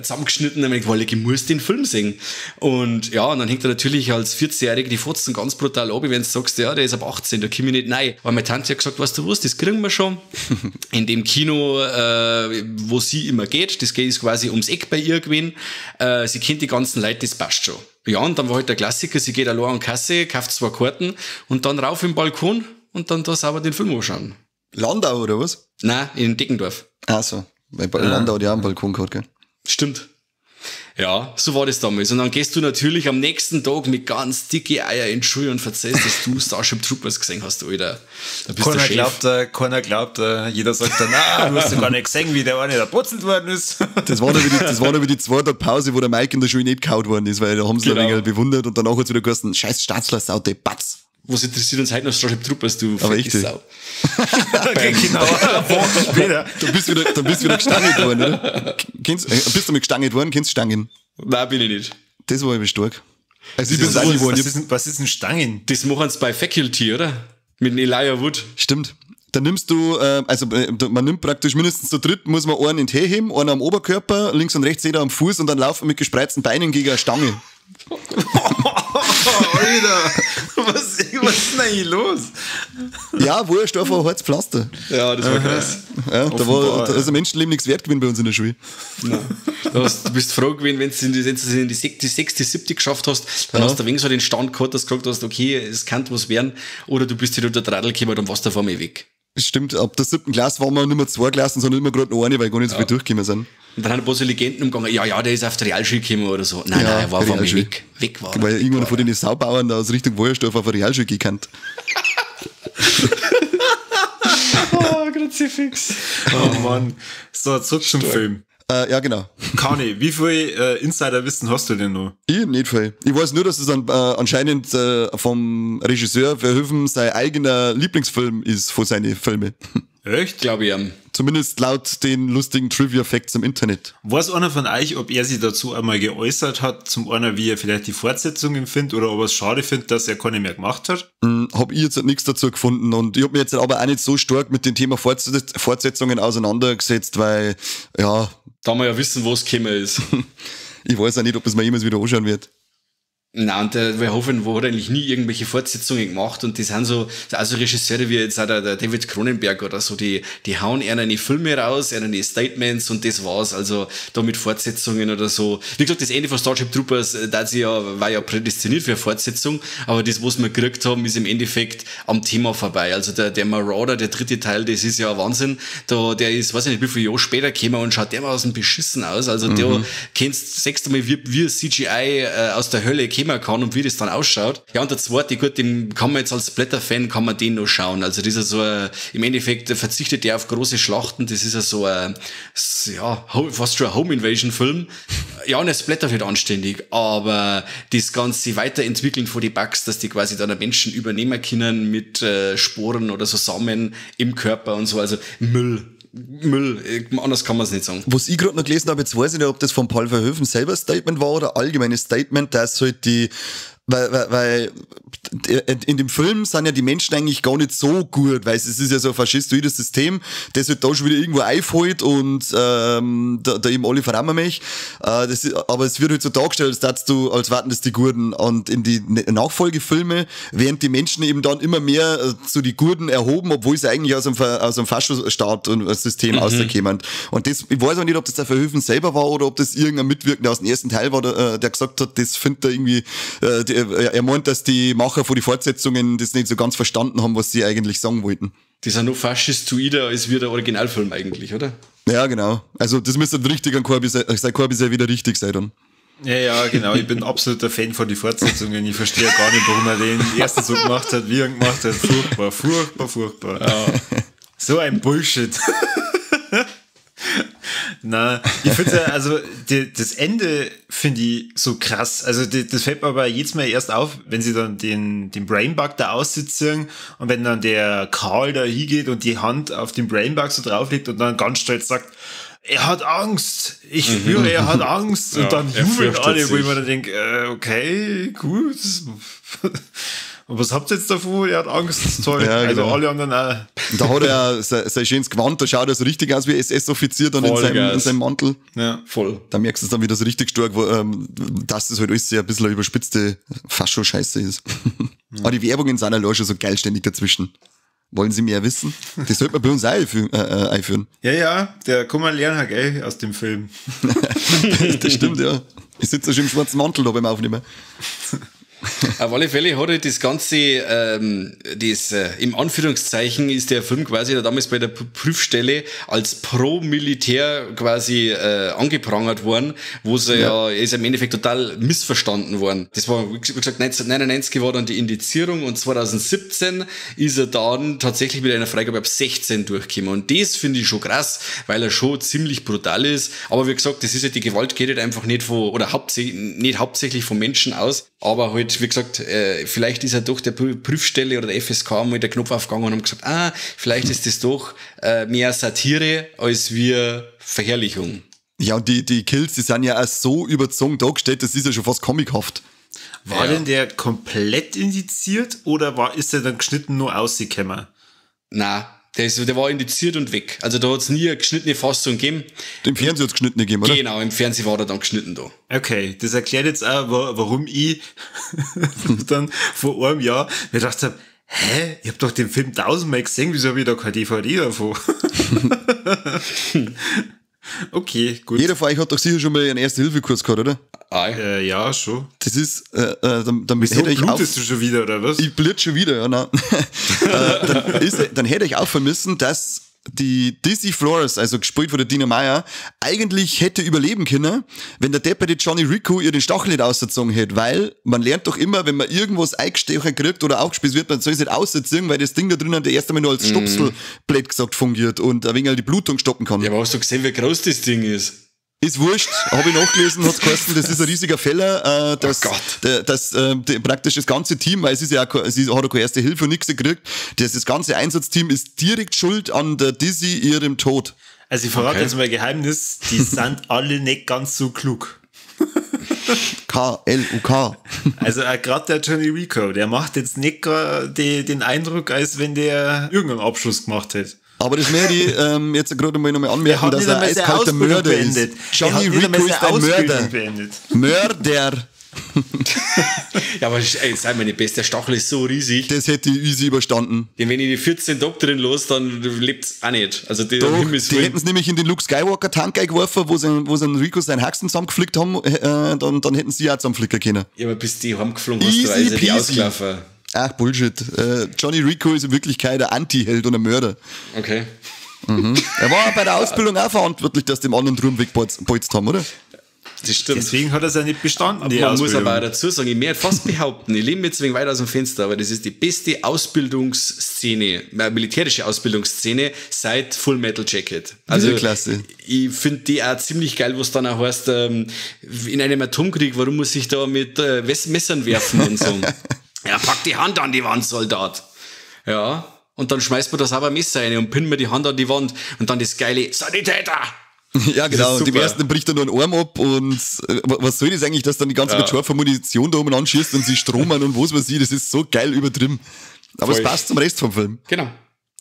zusammengeschnitten. Und ich gedacht, ich muss den Film sehen. Und ja, und dann hängt er natürlich als 14-Jähriger die Fotzen ganz brutal ab, wenn du sagst, ja, der ist ab 18, da komme ich nicht rein. Aber meine Tante hat gesagt, weißt du was, das kriegen wir schon. In dem Kino, wo sie immer geht, das ist quasi ums Eck bei ihr gewesen. Sie kennt die ganzen Leute, das passt schon. Ja, und dann war halt der Klassiker, sie geht allein an Kasse, kauft 2 Karten und dann rauf im Balkon und dann da sauber den Film anschauen. Landau oder was? Nein, in Deckendorf. Ach so, weil bei Landau hat ja auch einen Balkon gehabt, gell? Stimmt. Ja, so war das damals. Und dann gehst du natürlich am nächsten Tag mit ganz dicke Eier in die Schule und verzeihst, dass du Starship Troopers gesehen hast, Alter. Da bist keiner du Chef. Keiner glaubt, jeder sagt dann, na, du hast ja gar nicht gesehen, wie der eine da putzelt worden ist. Das war dann wieder die zweite Pause, wo der Mike in der Schule nicht gehauen worden ist, weil da haben sie ein wenig bewundert und danach hat es wieder geheißen, scheiß Statzler, Sau, die Batz. Was interessiert uns heute noch Starship Troopers, du aber fette Sau. Genau, Wochen später. Du bist wieder gestangelt worden, oder? Bist du mal gestangelt worden? Kennst du Stangen? Nein, bin ich nicht. Das war eben stark. Also ich bin's auch nicht geworden. Was ist denn Stangen? Das machen sie bei Faculty, oder? Mit dem Elijah Wood. Stimmt. Da nimmst du, man nimmt praktisch mindestens zu dritt, muss man einen in den Tee heben, einen am Oberkörper, links und rechts jeder am Fuß und dann laufen mit gespreizten Beinen gegen eine Stange. Alter, was ist denn eigentlich los? Ja, wurscht, einfach ein hartes Pflaster. Ja, das war krass. Ja, da war also Menschenleben nichts wert gewesen bei uns in der Schule. Nein. Du bist froh gewesen, wenn du in die 6., 7. geschafft hast, dann hast du ein wenig so den Stand gehabt, dass du gesagt hast, okay, es kann was werden, oder du bist wieder unter Radl gekommen, dann warst du vor mir weg. Stimmt, ab der 7. Klasse waren wir nicht mehr 2 Klassen, sondern immer gerade noch eine, weil gar nicht so viel durchgekommen sind. Und dann haben ein paar so Legenden umgegangen, ja, der ist auf der Realschule gekommen oder so. Nein, nein, er war von mir weg. Weg war er. Weil irgendwann von den Saubauern da aus Richtung Wollersdorf auf der Realschule gekannt. Oh, Kruzifix. Oh Mann. So, zurück zum Film. Ja, genau. Kani, wie viel Insiderwissen hast du denn noch? Ich nicht viel. Ich weiß nur, dass es anscheinend vom Regisseur Verhoeven sein eigener Lieblingsfilm ist von seinen Filmen. Echt? Glaube ich. Zumindest laut den lustigen Trivia-Facts im Internet. Weiß einer von euch, ob er sich dazu einmal geäußert hat, zum einen, wie er vielleicht die Fortsetzung empfindet oder ob er es schade findet, dass er keine mehr gemacht hat? Hab ich jetzt nichts dazu gefunden und ich hab mich jetzt aber auch nicht so stark mit dem Thema Fortsetzungen auseinandergesetzt, weil, ja. Da wir ja wissen, wo es gekommen ist. Ich weiß auch nicht, ob es mir jemals wieder anschauen wird. Nein, und der Verhoeven hat eigentlich nie irgendwelche Fortsetzungen gemacht und die sind so, also Regisseure wie jetzt auch der David Cronenberg oder so, die hauen eher eine Filme raus, eher eine Statements und das war's, also da mit Fortsetzungen oder so. Wie gesagt, das Ende von Starship Troopers, das ja, war ja prädestiniert für eine Fortsetzung, aber das, was wir gekriegt haben, ist im Endeffekt am Thema vorbei. Also der Marauder, der dritte Teil, das ist ja ein Wahnsinn, da, der ist, weiß ich nicht, wie viele Jahre später gekommen und schaut dermaßen beschissen aus, also da kennst, sagst du mal, wie CGI aus der Hölle kommen kann und wie das dann ausschaut. Ja, und der zweite, gut, den kann man jetzt als Splatter-Fan, kann man den noch schauen. Also das ist ja so ein, im Endeffekt verzichtet der auf große Schlachten, das ist ja so ein, ja, fast schon ein Home-Invasion-Film. Ja, und er splattert halt anständig, aber das ganze Weiterentwickeln von den Bugs, dass die quasi dann Menschen übernehmen können mit Sporen oder so Samen im Körper und so, also Müll. Anders kann man es nicht sagen. Was ich gerade noch gelesen habe, jetzt weiß ich nicht, ob das von Paul Verhoeven selber Statement war oder allgemeines Statement, dass halt die, weil in dem Film sind ja die Menschen eigentlich gar nicht so gut, weil es ist ja so ein faschistoides System, das halt da schon wieder irgendwo einfällt und da eben alle verrammen mich. Aber es wird halt so dargestellt, als darfst du, als warten das die Guten. Und in die Nachfolgefilme werden die Menschen eben dann immer mehr zu die Guten erhoben, obwohl sie eigentlich aus einem Faschostaat und System rauskommen. Und das, ich weiß auch nicht, ob das der Verhoeven selber war oder ob das irgendein Mitwirkender aus dem ersten Teil war, der gesagt hat, das findet er irgendwie, er meint, dass die Macher von den Fortsetzungen das nicht so ganz verstanden haben, was sie eigentlich sagen wollten. Die sind noch faschistoider als wir der Originalfilm eigentlich, oder? Ja, genau. Also das müsste richtig an Corby sein, Corby sei wieder richtig sein dann. Ja, genau. Ich bin absoluter Fan von den Fortsetzungen. Ich verstehe gar nicht, warum er den ersten so gemacht hat, wie er ihn gemacht hat. Furchtbar, furchtbar, furchtbar. Ja. So ein Bullshit. Na, ich finde ja, also das Ende finde ich so krass. Also das fällt mir aber jedes Mal erst auf, wenn sie dann den Brainbug da aussitzen und wenn dann der Karl da hingeht und die Hand auf den Brainbug so drauflegt und dann ganz stolz sagt, er hat Angst, ich spüre, er hat Angst. Und ja, dann jubeln alle, wo ich mir dann denke, okay, gut. Und was habt ihr jetzt davon? Er hat Angst, das ist toll. Ja, genau. Also alle anderen auch. Und da hat er sein schönes Gewand, da schaut er so richtig aus wie SS-Offizier dann in seinem Mantel. Ja, voll. Da merkst du es dann wieder so richtig stark, dass das halt alles sehr ein bisschen eine überspitzte Fascho-Scheiße ist. Ja. Aber die Werbungen sind allein schon so geil ständig dazwischen. Wollen Sie mehr wissen? Das sollte man bei uns auch einführen. Ja, ja, der kann man lernen, gell, aus dem Film. Das stimmt, ja. Ich sitze ja schon im schwarzen Mantel da beim Aufnehmen. Auf alle Fälle hat halt das Ganze, im Anführungszeichen ist der Film quasi da damals bei der Prüfstelle als Pro-Militär quasi angeprangert worden, wo sie ja ist im Endeffekt total missverstanden worden. Das war, wie gesagt, 1999 war dann die Indizierung und 2017 ist er dann tatsächlich mit einer Freigabe ab 16 durchgekommen. Und das finde ich schon krass, weil er schon ziemlich brutal ist. Aber wie gesagt, das ist ja, die Gewalt geht halt einfach nicht von, oder nicht hauptsächlich von Menschen aus, aber halt, wie gesagt, vielleicht ist ja doch der Prüfstelle oder der FSK mal der Knopf aufgegangen und haben gesagt, vielleicht ist das doch mehr Satire als wir Verherrlichung. Ja, und die Kills, die sind ja auch so überzogen dargestellt, das ist ja schon fast comichaft. War denn der komplett indiziert oder ist der dann geschnitten nur rausgekommen? Nein. Der war indiziert und weg. Also da hat es nie eine geschnittene Fassung gegeben. Im Fernsehen hat es geschnitten gegeben, oder? Genau, im Fernsehen war er dann geschnitten da. Okay, das erklärt jetzt auch, warum ich dann vor einem Jahr mir gedacht habe, hä, ich hab doch den Film 1000-mal gesehen, wieso habe ich da keine DVD davon? Okay, gut. Jeder von euch hat doch sicher schon mal einen Erste-Hilfe-Kurs gehabt, oder? Ja, schon. Das ist, dann wieso blutest du schon wieder, oder was? Ich blute schon wieder, ja, nein. Dann hätte ich auch vermissen, dass die Dizzy Flores, also gespielt von der Dina Meyer, eigentlich hätte überleben können, wenn der depperte Johnny Rico ihr den Stachel nicht ausgezogen hätte, weil man lernt doch immer, wenn man irgendwas eingestochen kriegt oder aufgespießt wird, man soll es nicht ausziehen, weil das Ding da drinnen der erst einmal nur als Stopsel, blöd gesagt, fungiert und ein wenig die Blutung stoppen kann. Ja, aber hast du gesehen, wie groß das Ding ist? Ist wurscht, habe ich nachgelesen, hat's geheißen, das ist ein riesiger Fehler, dass, dass praktisch das ganze Team, weil es ist ja auch, sie hat auch keine erste Hilfe und nichts gekriegt, das ganze Einsatzteam ist direkt schuld an der Dizzy ihrem Tod. Also ich verrate jetzt mal ein Geheimnis, die sind alle nicht ganz so klug. K-L-U-K. Also gerade der Johnny Rico, der macht jetzt nicht den Eindruck, als wenn der irgendeinen Abschluss gemacht hätte. Aber das möchte ich jetzt gerade mal nochmal anmerken, dass er ein eiskalter Mörder ist. Johnny Rico ist ein Mörder. Mörder. Ja, aber ey, sei mal nicht best, der Stachel ist so riesig. Das hätte ich easy überstanden. Denn wenn ich die 14 Tage drin los, dann lebt's auch nicht. Also die, die hätten es nämlich in den Luke Skywalker Tank eingeworfen, wo sie Rico seinen Haxen zusammengeflickt haben, dann hätten sie auch zusammenflicken können. Ja, aber bis die heimgeflogen hast, du also die ausgelaufen. Ach, Bullshit. Johnny Rico ist in Wirklichkeit ein Anti-Held und ein Mörder. Okay. Mhm. Er war bei der Ausbildung auch verantwortlich, dass dem anderen Drum weggebolzt haben, oder? Das stimmt. Deswegen hat er es ja nicht bestanden. Aber man muss aber auch dazu sagen, ich möchte fast behaupten, ich lehne mich jetzt wegen weit aus dem Fenster, aber das ist die beste Ausbildungsszene, militärische Ausbildungsszene seit Full Metal Jacket. Also, klasse. Ich finde die auch ziemlich geil, was dann auch heißt, in einem Atomkrieg, warum muss ich da mit Messern werfen und so. Ja, pack die Hand an die Wand, Soldat. Ja, und dann schmeißt man das aber Messer rein und pinnt mir die Hand an die Wand und dann das geile Sanitäter! Ja, genau. Und dem ersten bricht er nur einen Arm ab und was soll das eigentlich, dass dann die ganze mit scharfer Munition da oben anschießt und sie stromen und was weiß ich, das ist so geil übertrieben. Aber es passt zum Rest vom Film. Genau.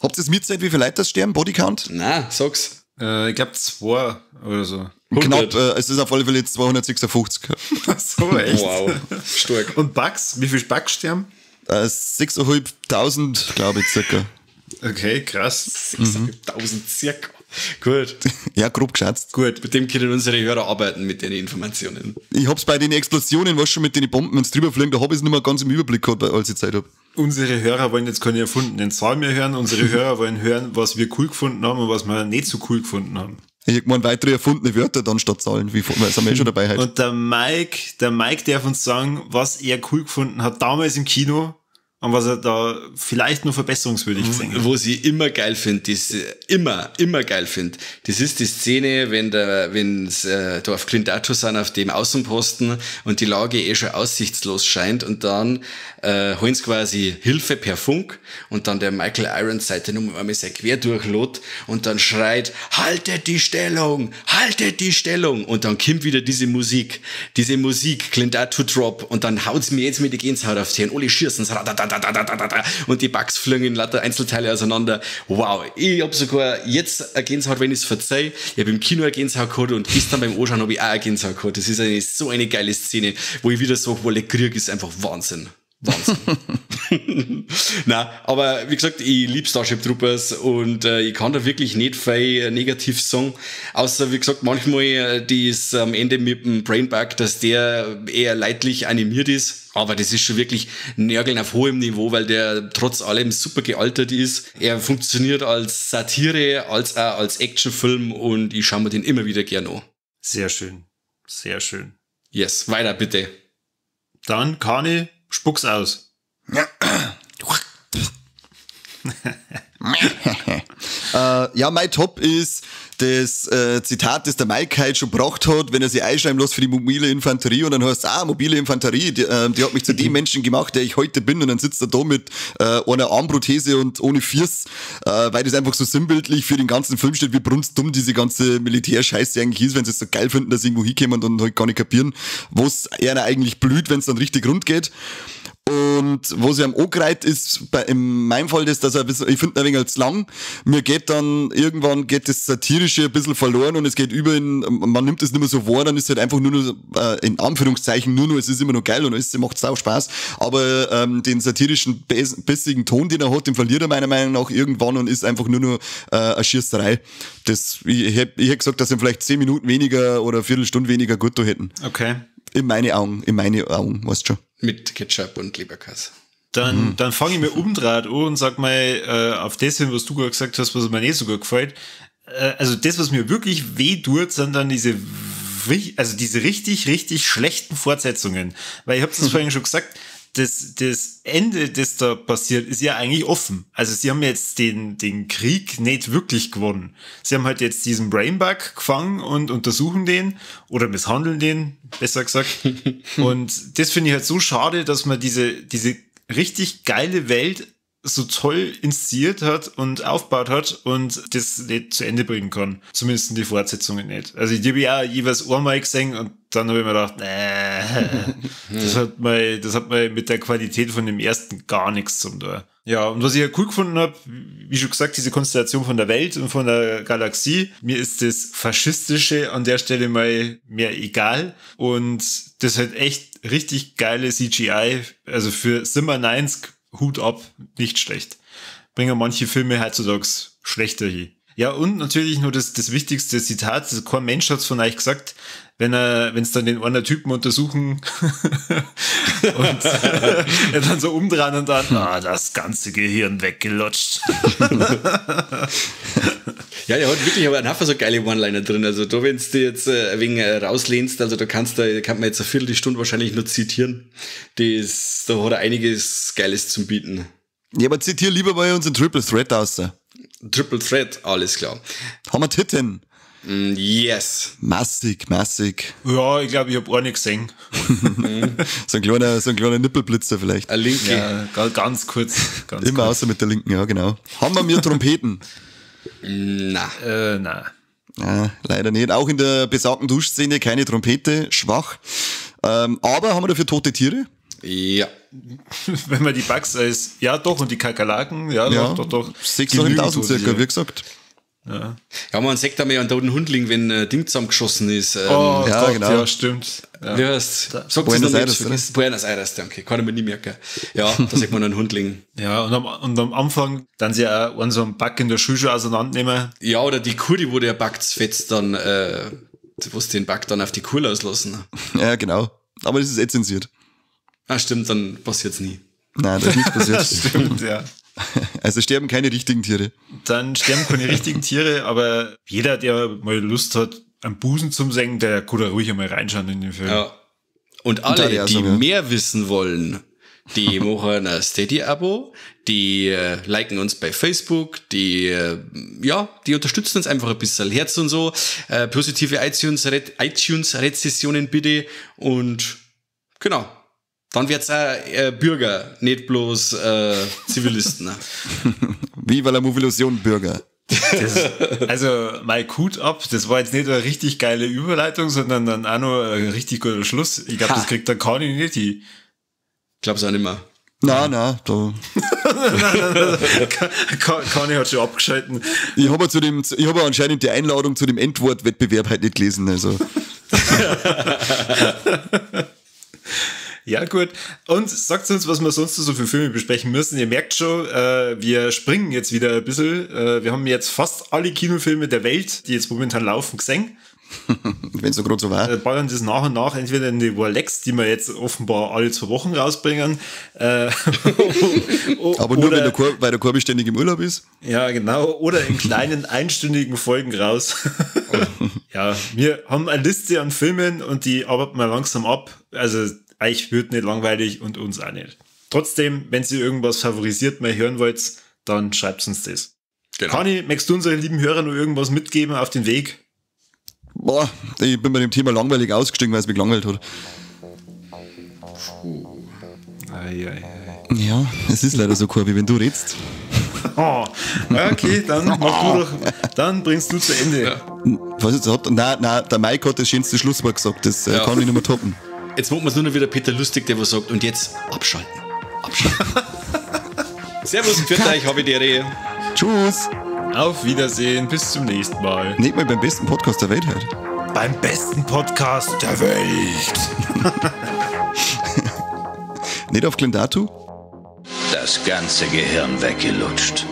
Habt ihr es mitzählt, wie viele Leute das sterben? Bodycount? Nein, sag's. Ich glaube 2 oder so. 100. Knapp, es ist auf alle Fälle jetzt 256. So, echt? Wow, stark. Und Bugs? Wie viele Bugs sterben? 6.500, glaube ich, circa. Okay, krass. 6.500 circa. Gut. Ja, grob geschätzt. Gut, mit dem können unsere Hörer arbeiten, mit den Informationen. Ich hab's bei den Explosionen, was schon mit den Bomben, wenn's drüber fliegen, da hab ich's nicht mehr ganz im Überblick gehabt, als ich Zeit hab. Unsere Hörer wollen jetzt keine erfundenen Zahlen mehr hören. Unsere Hörer wollen hören, was wir cool gefunden haben und was wir nicht so cool gefunden haben. Ich meine, weitere erfundene Wörter dann statt Zahlen, wie sind wir eh schon dabei heute. Und der Mike darf uns sagen, was er cool gefunden hat damals im Kino Und was er da vielleicht nur verbesserungswürdig gesehen hat. Wo sie immer geil finde, das immer geil finde. Das ist die Szene, wenn's da auf Klindato sind, auf dem Außenposten und die Lage eh schon aussichtslos scheint und dann holen sie quasi Hilfe per Funk und dann der Michael Ironside, der nur einmal sein Quer durchlot und dann schreit, haltet die Stellung, haltet die Stellung und dann kommt wieder diese Musik, Klindato Drop und dann haut's mir jetzt mit die Gänsehaut auf die und alle schießen, und die Bugs fliegen in lauter Einzelteile auseinander. Wow, ich hab sogar jetzt eine Gänsehaut, wenn ich's verzeih. Ich hab im Kino eine Gänsehaut gehabt und gestern beim Anschauen hab ich auch eine Gänsehaut gehabt. Das ist so eine geile Szene, wo ich wieder sag, wo der Krieg ist einfach Wahnsinn. Wahnsinn. Na, aber wie gesagt, ich lieb Starship Troopers und ich kann da wirklich nicht viel negativ sagen, außer wie gesagt, manchmal das am Ende mit dem Brainbug, dass der eher leidlich animiert ist, aber das ist schon wirklich Nörgeln auf hohem Niveau, weil der trotz allem super gealtert ist. Er funktioniert als Satire, als auch als Actionfilm und ich schaue mir den immer wieder gerne an. Sehr schön, sehr schön. Yes, weiter bitte. Dann, Kani, spuck's aus. Ja. Ja, mein Top ist das Zitat, das der Mike heute schon gebracht hat, wenn er sich einschreiben lässt für die mobile Infanterie und dann heißt es, mobile Infanterie, die hat mich zu dem Menschen gemacht, der ich heute bin, und dann sitzt er da mit einer Armprothese und ohne Fiers, weil das einfach so sinnbildlich für den ganzen Film steht, wie brunstdumm diese ganze Militärscheiße eigentlich ist, wenn sie es so geil finden, dass sie irgendwo hinkommen und halt gar nicht kapieren, was einer eigentlich blüht, wenn es dann richtig rund geht. Und was ich am angereiht ist, in meinem Fall das, dass er ein bisschen, ich finde ein wenig als lang, mir geht dann, irgendwann geht das Satirische ein bisschen verloren und es geht über in, man nimmt es nicht mehr so wahr, dann ist es halt einfach nur noch, in Anführungszeichen, nur noch, es ist immer noch geil und es macht sau Spaß, aber den satirischen, bissigen Ton, den er hat, den verliert er meiner Meinung nach irgendwann und ist einfach nur noch eine Schießerei. Das, ich hätt gesagt, dass sie vielleicht 10 Minuten weniger oder eine Viertelstunde weniger gut da hätten. Okay. In meine Augen, weißt du schon. Mit Ketchup und Leberkäse. Dann fange ich mir umdraht an und sag mal, auf das hin, was du gerade gesagt hast, was mir nicht so gut gefällt. Also das, was mir wirklich weh tut, sind dann diese richtig, richtig schlechten Fortsetzungen. Weil ich habe das vorhin schon gesagt, das Ende, das da passiert, ist ja eigentlich offen. Also sie haben jetzt den Krieg nicht wirklich gewonnen. Sie haben halt jetzt diesen Brainbug gefangen und untersuchen den oder misshandeln den, besser gesagt. Und das finde ich halt so schade, dass man diese richtig geile Welt so toll inszeniert hat und aufgebaut hat und das nicht zu Ende bringen kann. Zumindest in die Fortsetzungen nicht. Also ich habe ja jeweils einmal gesehen und dann habe ich mir gedacht, nee, das hat mal mit der Qualität von dem ersten gar nichts zum tun. Ja, und was ich ja cool gefunden habe, wie schon gesagt, diese Konstellation von der Welt und von der Galaxie, mir ist das Faschistische an der Stelle mal mehr egal und das halt echt richtig geile CGI, also für 97 Hut ab, nicht schlecht. Bringen manche Filme heutzutage schlechter hin. Ja, und natürlich nur das wichtigste Zitat, kein Mensch hat's von euch gesagt, wenn's dann den einen Typen untersuchen und er dann so umdrehen und dann, das ganze Gehirn weggelutscht. Ja, der hat wirklich aber einen Haufen so geile One-Liner drin. Also da, wenn du jetzt ein wenig rauslehnst, also da kann man jetzt eine Viertelstunde wahrscheinlich nur zitieren. Da hat er einiges Geiles zum Bieten. Ja, aber zitier lieber mal unseren Triple Threat aus. Triple Threat, alles klar. Haben wir Titten? Yes. Massig, massig. Ja, ich glaube, ich habe auch nicht gesehen. So ein kleiner Nippelblitzer vielleicht. Eine linke. Ja, ganz kurz. Ganz immer kurz. Außer mit der linken, ja, genau. Haben wir mir Trompeten? Na. Na. Ah, leider nicht. Auch in der besagten Duschszene keine Trompete, schwach. Aber haben wir dafür tote Tiere? Ja. Wenn man die Bugs als, ja doch, und die Kakerlaken, ja, ja, doch. 6.000 circa, wie gesagt. Ja. Ja, man sagt da mal einen toten Hund liegen, wenn ein Ding zusammengeschossen ist. Oh, ja, Gott, genau. Ja, stimmt. Ja. Wie heißt es? Buenos Aires, oder? Buenos Aires, danke. Kann ich mir nicht merken. Ja, da sieht man einen Hund liegen. Ja, und am Anfang dann sie auch einen so einen Bug in der Schule schon auseinandernehmen. Ja, oder die Kuh, die wo der Bug fetzt, dann, wo sie den Bug dann auf die Kuh loslassen. Ja, genau. Aber das ist eh zensiert. Ah, stimmt, dann passiert's nie. Nein, da ist nichts passiert. Das stimmt, ja. Also sterben keine richtigen Tiere. Dann sterben keine richtigen Tiere, aber jeder, der mal Lust hat, am Busen zum Senken, der kann da ruhig einmal reinschauen in den Film. Ja. Und alle, die mehr wissen wollen, Die machen ein Steady-Abo, die liken uns bei Facebook, die, ja, die unterstützen uns einfach ein bisschen. Herz und so, positive iTunes-Rezessionen bitte und genau. Dann wird's auch Bürger, nicht bloß Zivilisten. Viva la Movilusion, Bürger. Das, also, mein Hut ab, das war jetzt nicht eine richtig geile Überleitung, sondern dann auch noch ein richtig guter Schluss. Ich glaube, das kriegt der Kani nicht hin. Glaub's auch nicht mehr. Nein, nein, da. Nein. Kani hat schon abgeschalten. Ich habe ja anscheinend die Einladung zu dem Endwortwettbewerb halt nicht gelesen, also. Ja, gut. Und sagt uns, was wir sonst so für Filme besprechen müssen. Ihr merkt schon, wir springen jetzt wieder ein bisschen. Wir haben jetzt fast alle Kinofilme der Welt, die jetzt momentan laufen, gesehen. Wenn es so gerade so war. Ballern das nach und nach entweder in die Warlex, die wir jetzt offenbar alle 2 Wochen rausbringen. Aber nur, oder, wenn weil der Korbi ständig im Urlaub ist. Ja, genau. Oder in kleinen einstündigen Folgen raus. Ja, wir haben eine Liste an Filmen und die arbeiten wir langsam ab. Also euch wird nicht langweilig und uns auch nicht. Trotzdem, wenn ihr irgendwas favorisiert mal hören wollt, dann schreibt uns das. Genau. Kani, möchtest du unseren lieben Hörern noch irgendwas mitgeben auf den Weg? Boah, ich bin bei dem Thema langweilig ausgestiegen, weil es mich gelangweilt hat. Puh. Ei, ei, ei. Ja, es ist leider so, Corby, wenn du redst. Oh, okay, dann mach du doch, dann bringst du zu Ende. Ja. Was jetzt hat? Nein, der Mike hat das schönste Schlusswort gesagt, das ja. Kann ich nicht mehr toppen. Jetzt machen wir es nur noch wieder Peter Lustig, der was sagt, und jetzt abschalten. Abschalten. Servus, pfiat euch, hab ich die Ehre. Tschüss. Auf Wiedersehen, bis zum nächsten Mal. Nicht mal beim besten Podcast der Welt halt. Beim besten Podcast der Welt. Nicht auf Glendatu? Das ganze Gehirn weggelutscht.